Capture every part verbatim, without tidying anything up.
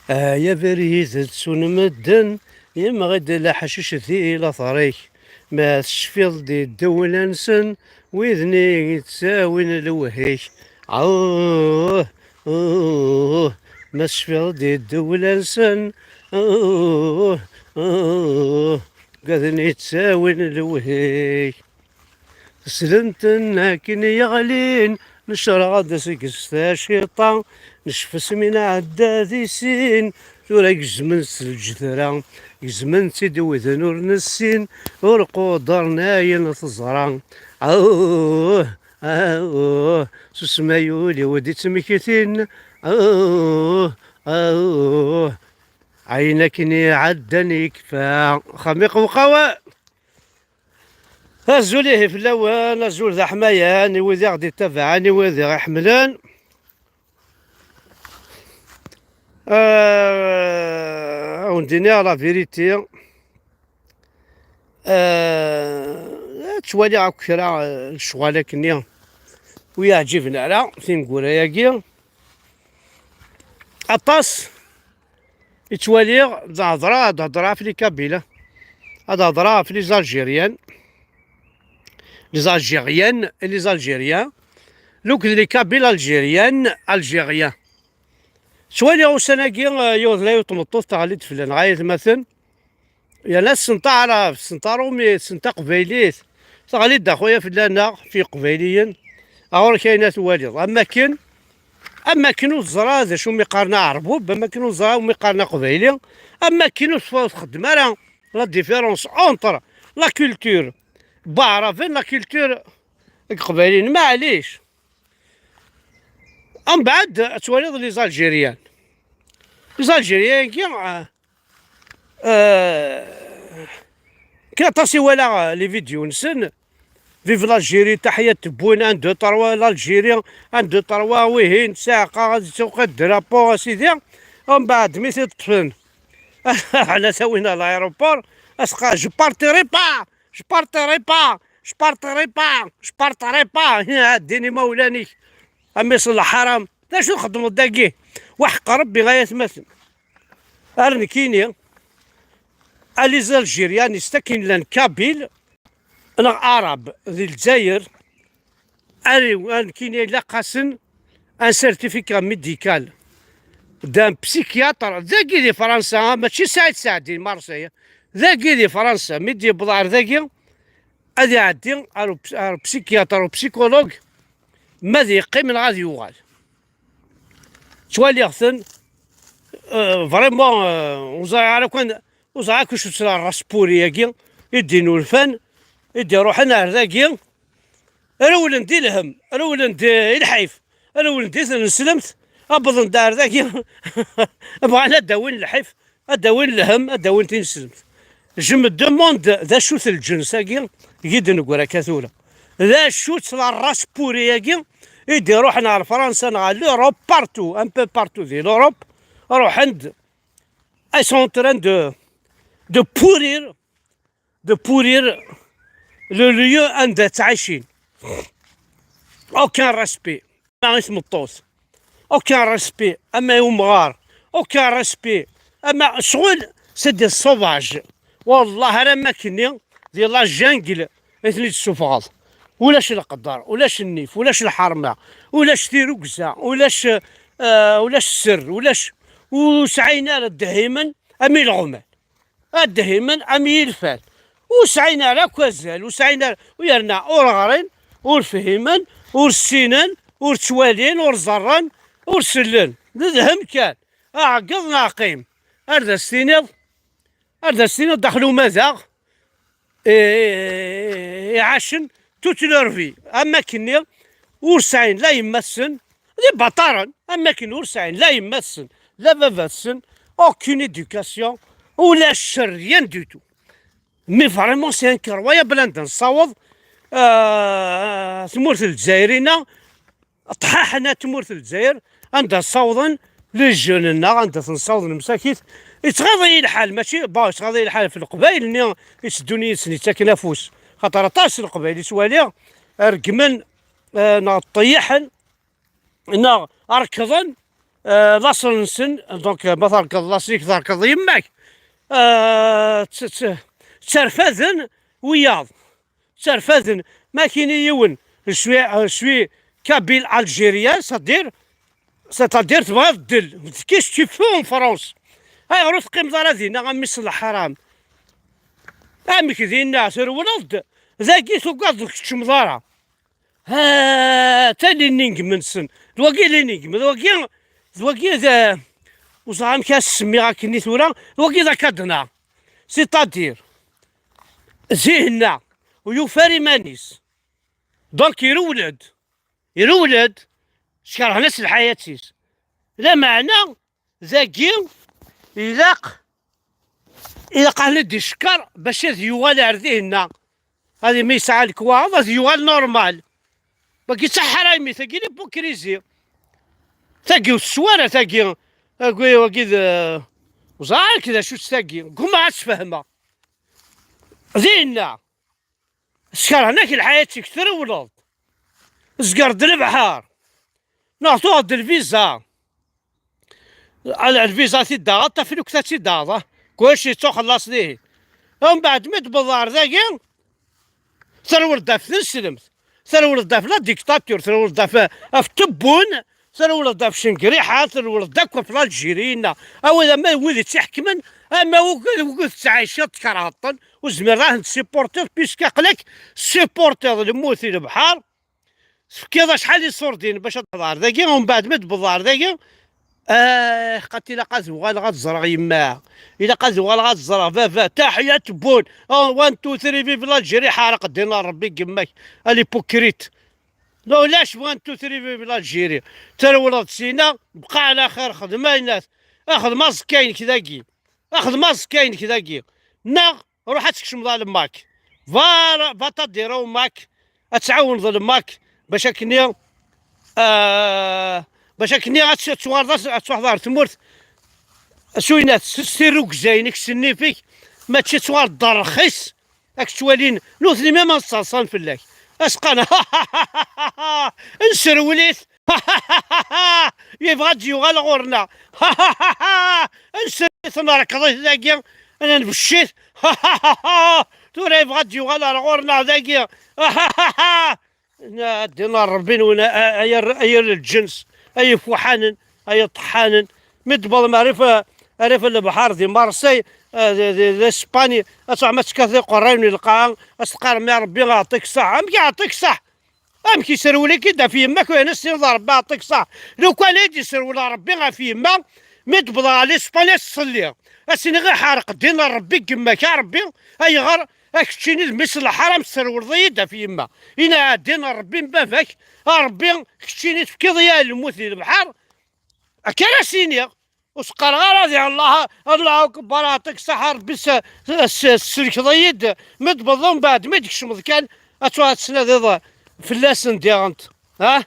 Ay abrid ttun medden, yemɣi-d leḥcic di later-ik. Ma tecfiḍ di ddewla-nsen, wid-nni yettawin lewhi-k. Awh, uh, ma tecfiḍ di ddewla-nsen, uh, uh, wid-nni yettawin lewhi-k. Slen-ten akken yeɣlin, necreɣ-d seg-s taciṭa, necfes mi nɛedda di sin, tura gezmen-tt s lǧetra, gezmen-tt-id widen ur nessin, ur qudren ayen teẓra. Awh, awh, susma yuli-w d-ittmektin, awh, awh, ayen akken iɛeddan yekfa, xamiq uqawal. Azul ihi fell-awen, azul d aḥmayan, i wid i ɣ-d-ittabaɛen, i wid i ɣ-iḥemmlen. Euh, ad wen-d-iniɣ la vérité. Euh, ttwaliɣ akk kra, euh, lecɣal akkenni ur yi-ɛǧiben ara, tineggura-agi. Aṭas i ttwaliɣ, ad hedṛeɣ, ad hedṛeɣ ɣef les Kabyles, ad hedṛeɣ ɣef les Algériens, les Algériennes et les Algériens, akked les Kabyles algériennes, algériens. Ttwaliɣ ussan-agi, eh, yiwet la yiwet tmeṭṭut teɣli-d fell-aneɣ, ay atmaten, yerna tessen taɛrabt, tessen taṛumit, tessen taqbaylit, teɣli-d a xuya fell-aneɣ, f Yeqbayliyen. Ɣur-k ayen ad twaliḍ. Am akken, am akken ur teẓra d acu umi qqaren aɛerbub, am akken ur teẓra umi qqaren aqbayli, am akken ur tf-, txeddem ara la différence entre la culture n waɛraben, la culture n yeqbayliyen. Maɛlic. Umbeɛd ad twaliḍ les Algériens. Les Algériens-agi, ah, Euh, kra aṭas i walaɣ, euh, les vidéos-nsen. Vive l'Algérie, taḥya tewwin, un, deux, trois, l'Algérie, un, deux, trois, wihin, ssiɛqa, ad ittuqad drapeau, a sidi. Umbeɛd, mi t-id-ṭṭfen, ɛla tawin à l'aéroport, asqa, je partirai pas, je partirai pas, je partirai pas, je partirai pas. Ɛeddin imawlan-ik, a mmi-s n lḥaram. D acu txeddmeḍ dagi? Waḥeq Rebbi, ay atmaten. Ar nekkini, a les Algériens, s akken llan Kabyles neɣ Arab di Lezzayer, ar, ar nekkini ilaq-asen un certificat médical d'un psychiatre, dagi di Fransa, mačči Saɛid Saɛdi, Marseille, dagi di Fransa, mi d-yewweḍ ar dagi, ad iɛeddi ar u-, ar psychiatre, ar psychologue, ma ad yeqqim neɣ ad yuɣal. Ttwaliɣ-ten, euh, vraiment, euh, ur ẓriɣ ara kan, ur ẓriɣ akk acu-tt la race pourrie-agi i d-inulfan, i d-iruḥen ar dagi, rewlen-d i lhemm, rewlen-d i lḥif, rewlen-d i tneslemt, awḍen-d ar dagi, bɣan ad d-awin lḥif, ad d-awin lhemm, ad d-awin tineslemt. Je me demande d acu-t lǧens-agi i d-neggra akka tura. D acu-tt la race pourrie-agi i d-iruḥen ɣer Fransa neɣ ɣer l'Europe, partout, un peu partout di l'Europe, ruḥen-d, ils sont en train de, de pourrir, de pourrir le lieu anda ttɛicin. Aucun respect. Ama i tmeṭṭut. Aucun respect. Ama i umɣar. Aucun respect. Ama ccɣel, c'est des sauvages. Wallah, ar am akken-nni, di la jungle i ten-id-tessufɣeḍ. Ulac leqder, ulac nnif, ulac lḥerma, ulac tirugza, ulac, euh, ulac sser, ulac, ur sɛin ara ddhimen am ileɣman. Ad dhimen am yilfan. Ur sɛin ara akk azal, ur sɛin ara, u yerna ur ɣrin, ur fhimen, ur ssinen, ur ttwalin, ur ẓerren, ur sellen. D dhem kan. Aɛeggeḍ neɣ qqim. Ar d as-tiniḍ, ar d as-tiniḍ daxel umadaɣ, i, i, iɛacen toute leur vie. Am akken-nni ur sɛin la yemma-tsen, d ibaṭaren, am akken ur sɛin la yemma-tsen, la baba-tsen, aucune éducation, ulac rien du tout. Mais vraiment, c'est incroyable anda nessaweḍ, euh, tmurt n Lezzayer-ina, ṭḥaḥen at tmurt n Lezzayer, anda ssawḍen les jeunes-nneɣ, anda ten-ssawḍen msakit. Yettɣaḍ-iyi lḥal, mačči, bon, yettɣaḍ-iyi lḥal ɣef Leqbayel-nni itteddun yid-sen, yettaken afus. Xaṭer aṭas n Leqbayel i ttwaliɣ, reggmen, eh, neɣ ṭṭeyyiḥen, neɣ rekḍen, euh, laṣel-nsen, donc, euh, ma terkeḍ laṣel-ik, terkeḍ yemma-k. Euh, tt-, tt-, tterfaden wiyaḍ. Tterfaden. Ma kini yiwen, je suis, euh, je suis kabyle algérien, c'est-à-dire, c'est-à-dire tebɣa abeddel. Qu'est-ce que tu fais en France? Ayɣer ur teqqimeḍ ara dinna, a mmi-s n leḥram? Amek dinna trewleḍ-d? Dagi tugadeḍ ur tkeččmeḍ ara. Ha, ta l'énigme-nsen. D wagi l'énigme, d wagi, d wagi d, ur ẓriɣ amek ad s-semmiɣ akken i tura, d wagi d akadna. C'est-à-dire, zihenna, ur yufar iman-is. Donc, irewled. Irewled. Skerhen-as lḥayat-is. Lameɛna, dagi, ilaq, ilaq ad ten-id-icekkeṛ bac ad yuɣal ar dihenna. Ad imi yesɛa lekwaɣeḍ, ad yuɣal normal. Wagi d taḥraymi, tagi d l'hypocrisie. Tagi ur teswa ara, tagi. Wagi, wagi d, ẓer-k d acu-tt tagi. Gummaɣ ad tt-fehmeɣ. Dinna, skerhen-ak lḥayat-ik, trewleḍ. Tezger-d lebḥer. Neɣ tuɣeḍ-d lviza. Ala, lviza tiddaɣeḍ, taflukt ad tiddaɣeḍ, ah. Kullec yettuxellaṣ dihin. Umbeɛd mi d-tewweḍ ar dagi, terwel-d ɣef tneslemt, terwel-d ɣef la dictature, terwel-d ɣef, ɣef Tebboune, terwel-d ɣef Cengriḥa, terwel-d akk ɣef l'Algérie-inna. A wid, ama wid i tt-iḥekmen, ama wid, wid tettɛiciḍ tkerheḍ-ten, ur zmireḍ ad ten-tessupportiḍ, puisque aql-ak tessupportiḍ lmut i lebḥer, tefkiḍ acḥal iṣurdiyen bac ad d-tawḍeḍ ar dagi, umbeɛd mi d-tewweḍ ar dagi, ah, qat ilaq ad uɣaleɣ ad ẓreɣ yemma, ilaq ad uɣaleɣ ad ẓreɣ baba, taḥya Tebboune, oh, one, two, three, vive l'Algérie, ḥareq ddin n Rebbi n yemma-k, a l'hypocrite. La ulac one, two, three, vive l'Algérie. Trewleḍ sina, bqa ɛla xir, xdem ayen at-, xdem aẓekka-inek dagi, xdem aẓekka-inek dagi, neɣ ruḥ ad tkecmeḍ alemmak. Va, va t'adhérer au MAK, ad tɛawneḍ lemmak bac akkenni, ah, bac akkenni ad t-, ad tuɣaleḍ, ad, ad truḥeḍ ɣer tmurt. Acu yenna, s, s tirrugza-inek, s nnif-ik, mačči ad tuɣaleḍ d rxis, ad k-ttwalin nutni, même ad ttaḍsan fell-ak. Ad s-qqaren, nserwel-it, yebɣa ad d-yuɣal ɣur-neɣ. Nserwel-it, nerkeḍ-it dagi, nenbecc-it. Tura yebɣa ad d-yuɣal ar ɣur-neɣ dagi. Ddin n Rebbi-nwen, a, a, ay ar-, ay ar lǧens, ay ifuḥanen, ay iṭeḥḥanen. Mi d-tewweḍem rrif, rrif n lebḥer di Marseille, eh, di, di, di Spani, ad tṛuḥem ad tekkatem iqerrayen n lqaɛa, ad s-teqqarem: "Ya Rebbi, aɛṭik ṣṣeḥ." Amek aɛṭik ṣṣeḥ? Amek iserwel-ik-id ɣef yemma-k, u ayen ad s-tiniḍ: "A Rebbi, aɛṭik ṣṣeḥ"? Lukan i d-iserwel Rebbi ɣef yemma, mi d-wwḍeɣ ɣer Lispanya ad s-ṣelliɣ, ad s-iniɣ: "Iḥerq ddin n Rebbi deg yemma-k, a Rebbi, ayɣer a keččini d mmi-s n leḥram tesserwleḍ-iyi-d ɣef yemma?" Ini: "A ddin n Rebbi n baba-k, a Rebbi, keččini tefkiḍ-iyi lmut di lebḥer." Akka ara s-iniɣ. Ur s-qqareɣ ara di Allah, Allahu akbar, aɛṭik ṣṣeḥ, a Rebbi, s-, s-, tesselkeḍ-iyi-d, mi d-tewweḍ, mbeɛd mi d-tkecmeḍ kan, ad tṛuḥeḍ ad tnadiḍ fell-asen diɣent. Ha?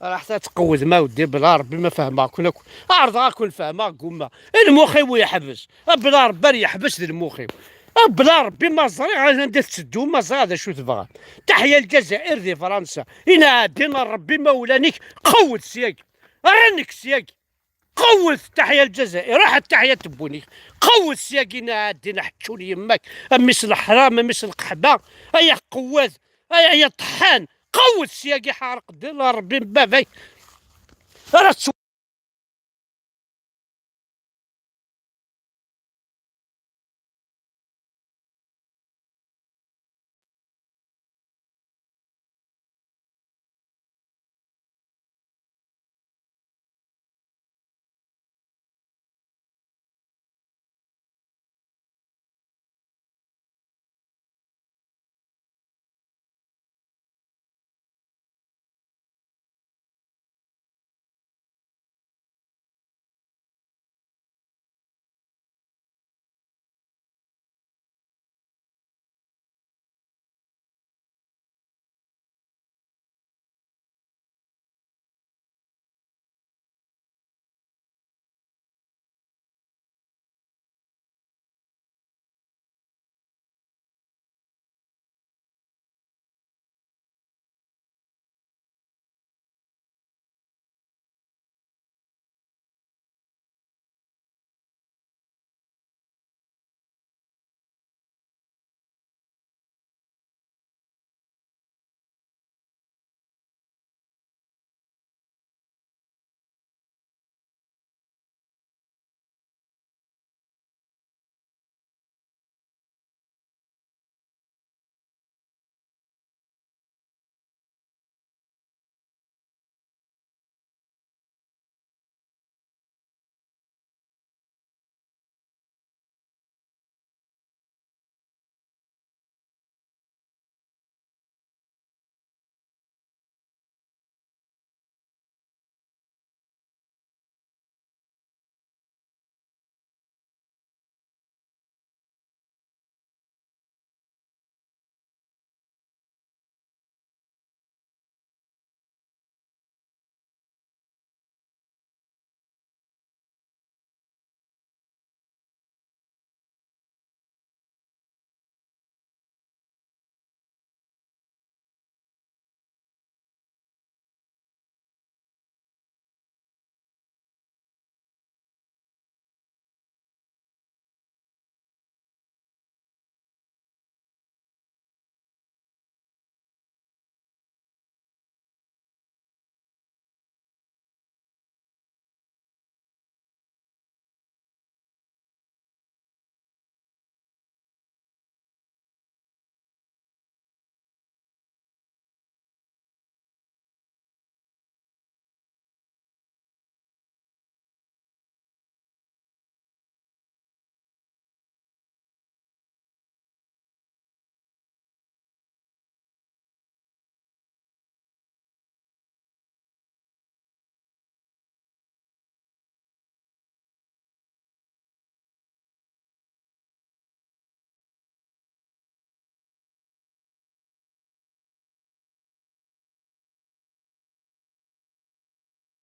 Raḥet ad tqewwdem a weddi, bla Rebbi ma fehmeɣ-ken akk. Ɛerḍeɣ ad ken-fehmeɣ, ggumma. Lmux-iw yeḥbes. A bla Rebbi ar yeḥbes d lmux-iw. A bla Rebbi ma ẓriɣ anda tetteddu, ma ẓriɣ d acu tebɣa. Taḥya Lǧazayer di Fransa. Ini: "A ddin n Rebbi, ma ulanik, qewwed syagi. Rren-k syagi." Qewwet taḥya Lǧazayer, ruḥet taḥya Tebbunik. Qewwet syagi, a ddin aḥeččun yemma-k, a mmi-s n leḥram, a mmi-s n lqeḥba, ay aqewwad, ay, ay aṭeḥḥan. Qewwet syagi, ḥareq ddin n Rebbi n baba-k. Ara